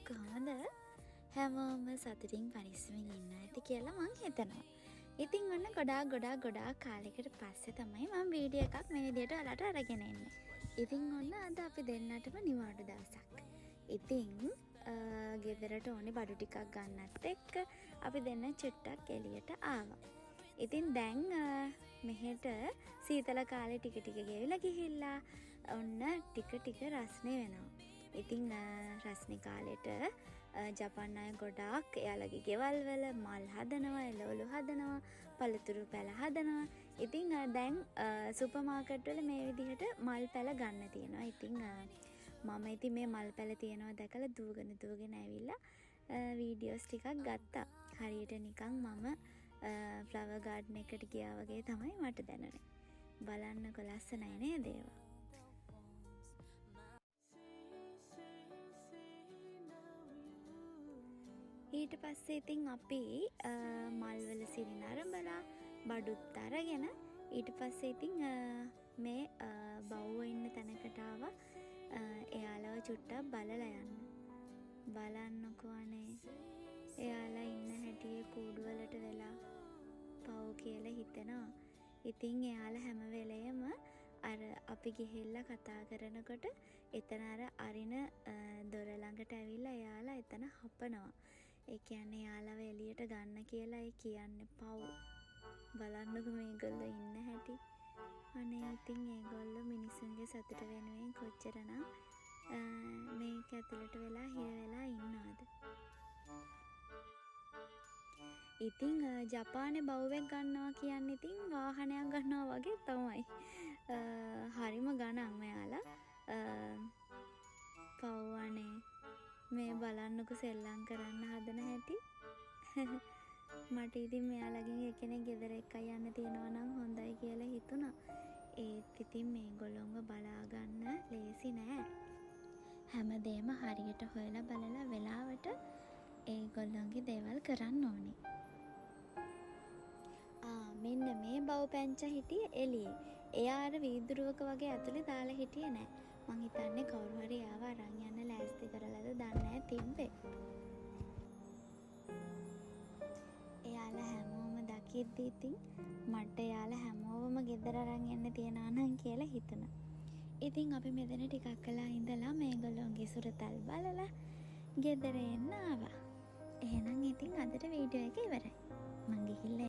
කොහොමද? හැමෝම සතුටින් පරිස්සමෙන් ඉන්න ඇති කියලා මං හිතනවා. ඉතින් ඔන්න ගොඩාක් ගොඩාක් ගොඩාක් කාලෙකට පස්සේ තමයි මං වීඩියෝ එකක් මේ විදියට ඔයාලට අරගෙන එන්නේ. ඉතින් ඔන්න අද අපි දෙන්නටම නිවාඩු දවසක්. ඉතින් ගෙදරට ඕනේ බඩු ටිකක් ගන්නත් එක්ක අපි දෙන්න චුට්ටක් එළියට ආවා. ඉතින් දැන් මෙහෙට සීතල කාලේ ටික ටික ගෙවිලා ගිහිල්ලා ඔන්න ටික ටික රස්නේ වෙනවා. ඉතින් රස්නේ කාලෙට ජපාන් අය ගොඩාක් එයාලගේ ගෙවල් වල මල් හදනවා, එළවලු හදනවා, පළතුරු පැල හදනවා. ඉතින් දැන් සුපර් මාකට් වල මේ විදිහට මල් පැල ගන්න තියෙනවා. ඉතින් මම ඉතින් මේ මල් පැල තියෙනවා දැකලා දුවගෙන දුවගෙන ඇවිල්ලා වීඩියෝස් ටිකක් ගත්තා. හරියට නිකන් මම ෆ්ලවර් ගාඩන් එකට ගියා වගේ තමයි මට දැනුනේ. බලන්නකො ලස්සනයි නේද ඒවා? ඊට පස්සේ ඉතින් අපි මල්වල සිරි නරඹලා බඩුත් අරගෙන ඊට පස්සේ ඉතින් මේ බව්වෝ ඉන්න තැනකට ආවා. එයාලව චුට්ටක් බලලා යන්න. බලන්නකෝ අනේ එයාලා ඉන්න හැටියේ කූඩු වලට වෙලා පව් කියලා හිතෙනවා. ඉතින් එයාලා හැම වෙලේම අර අපි ගිහිල්ලා කතා කරනකොට එතන අර අරින දොර ළඟට ඇවිල්ලා එයාලා එතන හපනවා. ඒ කියන්නේ එයාලව එළියට ගන්න කියලා ඒ කියන්නේ පව්. බලන්නකෝ මේගොල්ලෝ ඉන්න හැටි. අනේ ඉතින් ඒගොල්ලෝ මිනිස්සුන්ගේ සතුට වෙනුවෙන් කොච්චරනම් මේක ඇතුළට වෙලා හිර වෙලා ඉන්නවද? ඉතින් ජපානේ බව්වෙක් ගන්නවා කියන්නේ ඉතින් වාහනයක් ගන්නවා වගේ තමයි. හරිම ගණන් මෙයාලා. පව් අනේ මේ බලන්නකෝ සෙල්ලම් කරන්න හදන හැටි. මට ඉතින් මෙයාලගෙන් එක්කෙනෙක් ගෙදර එක්කයි යන්න තියෙනවා නම් හොඳයි කියලා හිතුණා. ඒත් ඉතින් මේගොල්ලොන්ව බලා ගන්න ලේසි නෑ. හැමදේම හරියට හොයලා බලලා වෙලාවට ඒගොල්ලොන්ගේ දේවල් කරන්න ඕනේ. මෙන්න මේ බව් පැංචා හිටියේ එළියේ. එයා අර වීදුරුවක වගේ ඇතුලේ දාලා හිටියේ නෑ. මං හිතන්නේ කවුරු හරි එයාව අරන් යන්න ලෑස්ති කරලාද දන්නේ නෑ තිබ්බේ. එයාලා හැමෝම දකිද්දි ඉතින් මට එයාලා හැමෝම ගෙදර අරන් යන්න තියනවා නම් කියලා හිතුණා. ඉතින් අපි මෙතන ටිකක් වෙලා ඉඳලා මේගොල්ලොන්ගේ සුරතල් බලලා ගෙදර එන්න ආවා. එහෙනම් ඉතින් අදට වීඩියෝ එක ඉවරයි. මං ගිහිල්ලා